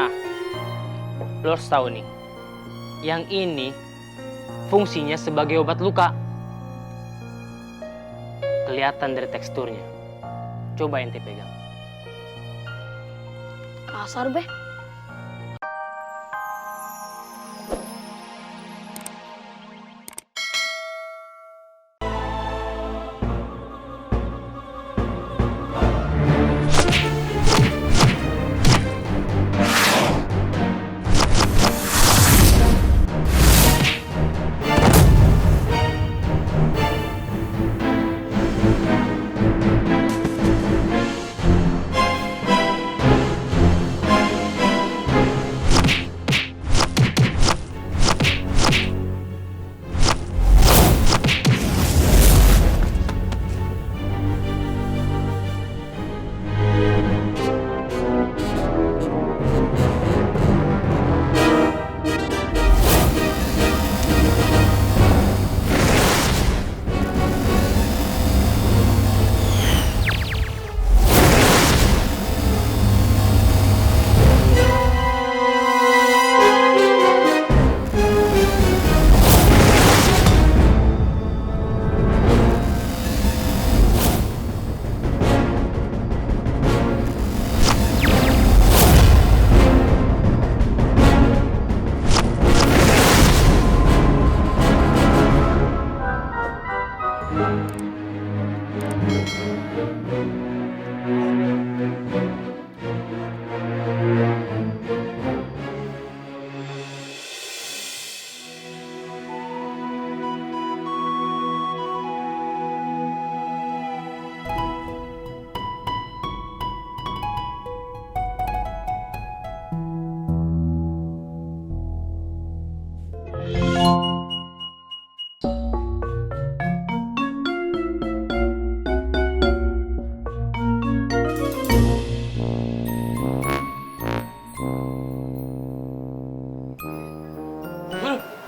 Nah, lo harus tahu nih, yang ini fungsinya sebagai obat luka. Kelihatan dari teksturnya. Coba ente pegang. Kasar, Beh.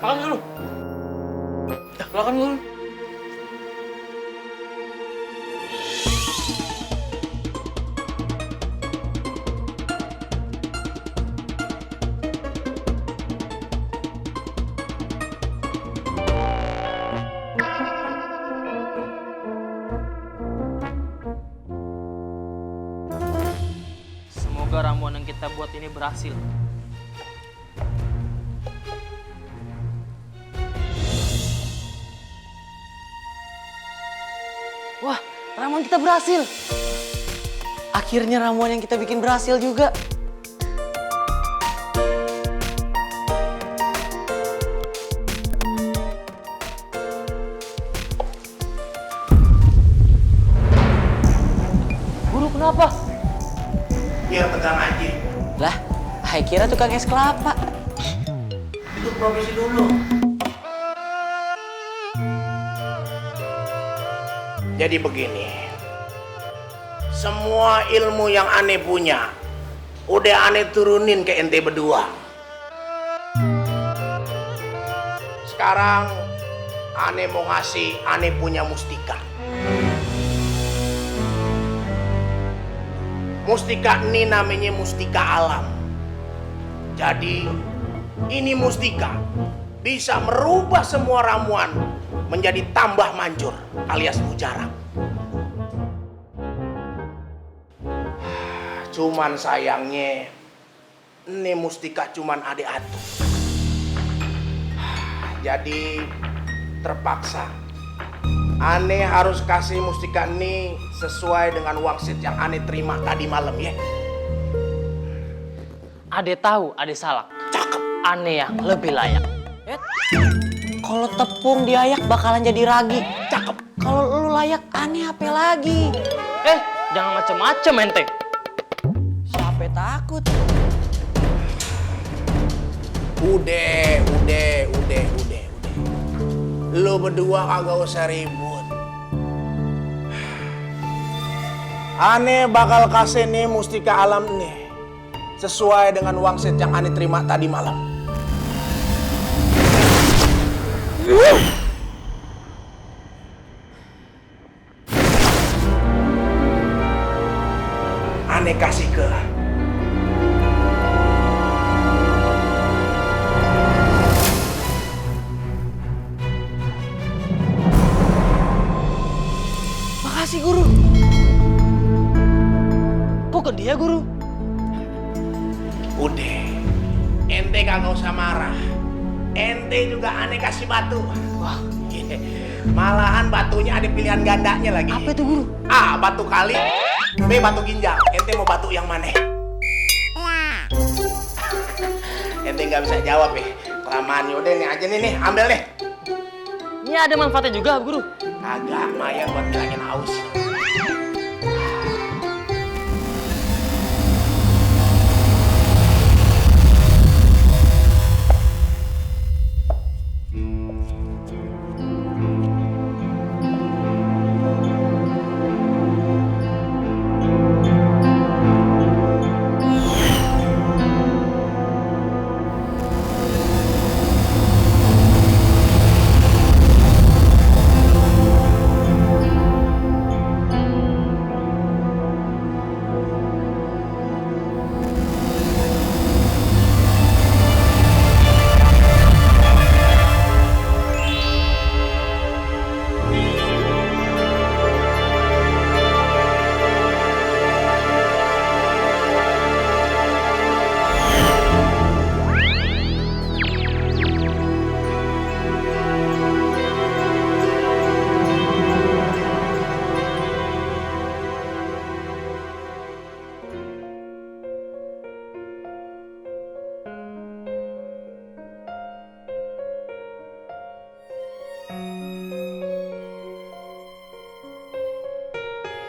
Makan dulu. Makan dulu. Semoga ramuan yang kita buat ini berhasil. Wah, ramuan kita berhasil. Akhirnya ramuan yang kita bikin berhasil juga. Guru, kenapa? Biar tegang aja. Lah, saya kira tukang es kelapa. Itu profesi dulu. Jadi begini, semua ilmu yang aneh punya udah aneh turunin ke ente berdua. Sekarang aneh mau ngasih aneh punya mustika. Mustika ini namanya mustika alam. Jadi ini mustika bisa merubah semua ramuan menjadi tambah manjur alias mujarab. Cuman sayangnya ini mustika cuman ada atu. Jadi terpaksa aneh harus kasih mustika ini sesuai dengan wangsit yang aneh terima tadi malam ya. Ade tahu, ade salah. Cakep. Aneh yang lebih layak. Kalau tepung diayak bakalan jadi ragi. Cakep. Kalau lu layak, aneh apa lagi? Jangan macem-macem ente. Siapa takut? Udah. Lu berdua kagak usah ribut. Aneh bakal kasih nih mustika alam nih sesuai dengan wangsit yang aneh terima tadi malam. Aneh kasih ke sih guru? Kok ke dia guru? Udah, ente kagak usah marah. Ente juga aneh kasih batu. Wah, Malahan batunya ada pilihan gandanya lagi. apa itu guru? A. Batu kali. B. Batu ginjal. Ente mau batu yang mana? Ente nggak bisa jawab ya. Kelamaan yaudah nih aja nih, ambil deh. Ini ada manfaatnya juga, guru. Kagak, lumayan buat ngilangin haus.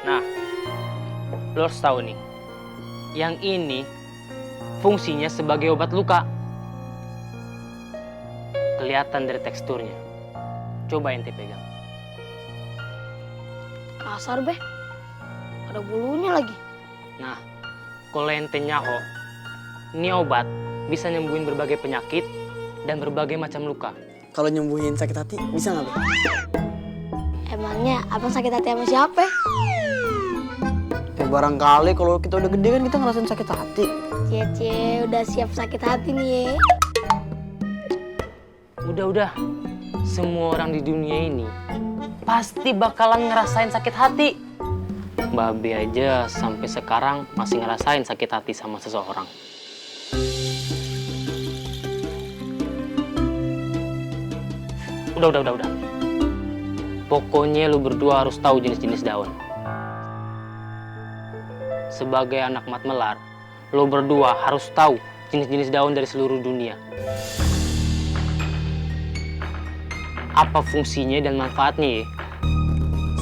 Nah, lo harus tahu nih, yang ini fungsinya sebagai obat luka. Kelihatan dari teksturnya. Coba ente pegang. Kasar, Beh. Ada bulunya lagi. Nah, kalau ente nyaho, ini obat bisa nyembuhin berbagai penyakit dan berbagai macam luka. Kalau nyembuhin sakit hati bisa nggak, Be? Emangnya abang sakit hati sama siapa? Ya barangkali kalau kita udah gede kan kita ngerasain sakit hati. Cie, udah siap sakit hati nih ya. Udah. Semua orang di dunia ini pasti bakalan ngerasain sakit hati. Babe aja sampai sekarang masih ngerasain sakit hati sama seseorang. Udah. Pokoknya lu berdua harus tahu jenis-jenis daun. Sebagai anak mat melar, lu berdua harus tahu jenis-jenis daun dari seluruh dunia. Apa fungsinya dan manfaatnya ya?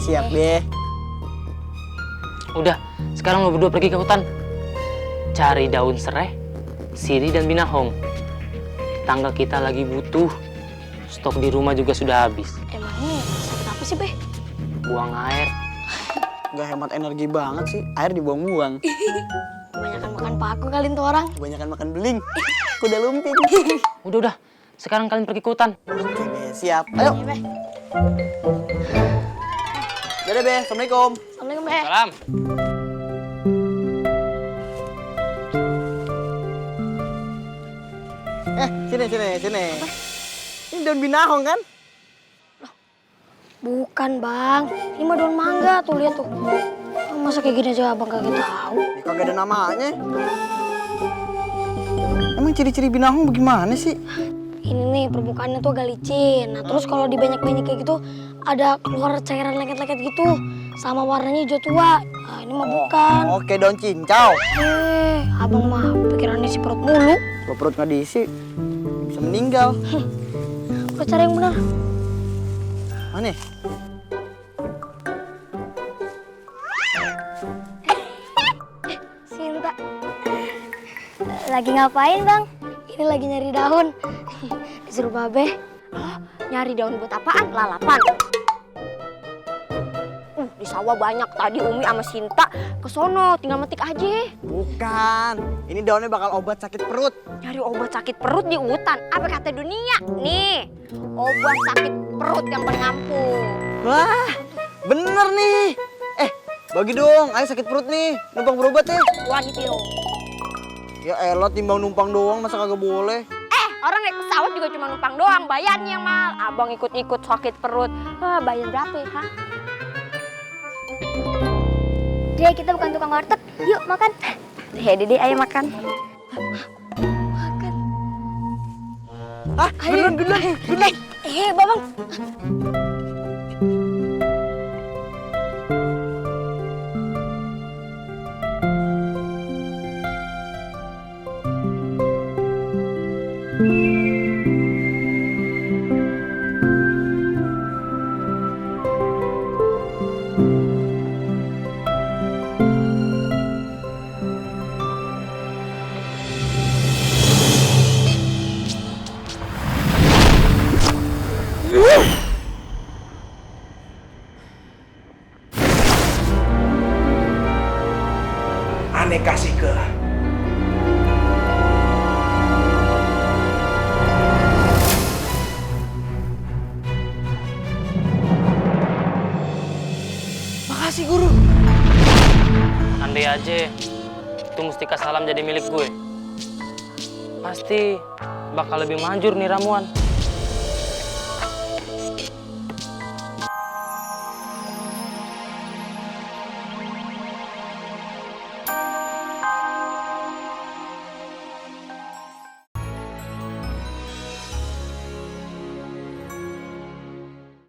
Siap, Be. Udah, sekarang lo berdua pergi ke hutan. Cari daun sereh, sirih, dan binahong. Tetangga kita lagi butuh. Stok di rumah juga sudah habis. Emangnya sakit apa sih, Beh? Buang air. Nggak hemat energi banget sih. Air dibuang-buang. Kebanyakan makan paku kali tuh orang. Kebanyakan makan beling. Kuda lumping. Udah. Sekarang kalian pergi ke hutan. Oke, Be. Siap. Ayo. Iya, Beh. Dadah, Be. Assalamualaikum. Assalamualaikum, Beh. Salam. Sini. Ini daun binahong kan? Bukan, Bang. Ini mah daun mangga tuh, lihat tuh. Masa kayak gini aja abang kagak tahu? Ya, kagak ada namanya. Emang ciri-ciri binahong bagaimana sih? Ini nih permukaannya tuh agak licin. Nah terus kalau dibanyak-banyak kayak gitu ada keluar cairan lengket-lengket gitu. Sama warnanya hijau tua. Nah ini mah bukan. Oke, daun cincau. Abang mah pikirannya si perut mulu. Kalau perut nggak diisi, bisa meninggal. Udah cari yang benar. Mana? Sinta. Lagi ngapain, Bang? Ini lagi nyari daun. Disuruh Babe. Nyari daun buat apaan? Lalapan. Di sawah banyak tadi Umi sama Sinta kesono, tinggal metik aja. Bukan. Ini daunnya bakal obat sakit perut. Nyari obat sakit perut di hutan. Apa kata dunia? Nih, obat sakit perut yang paling ampuh. Wah, bener nih. Bagi dong. Ayo sakit perut nih. Numpang berobat ya. Wah, ditiro. Ya elah, timbang numpang doang masa kagak boleh. Orang naik pesawat juga cuma numpang doang, bayarnya yang mahal. Abang ikut-ikut sakit perut. Bayar berapa ya, Kak? Dede, kita bukan tukang warteg. Yuk makan. Ya Dede, ayo makan. Makan. Ah, duluan. Babang. Aneh kasih ke Makasih guru. Andai aja itu mustika salam jadi milik gue, pasti bakal lebih manjur nih ramuan.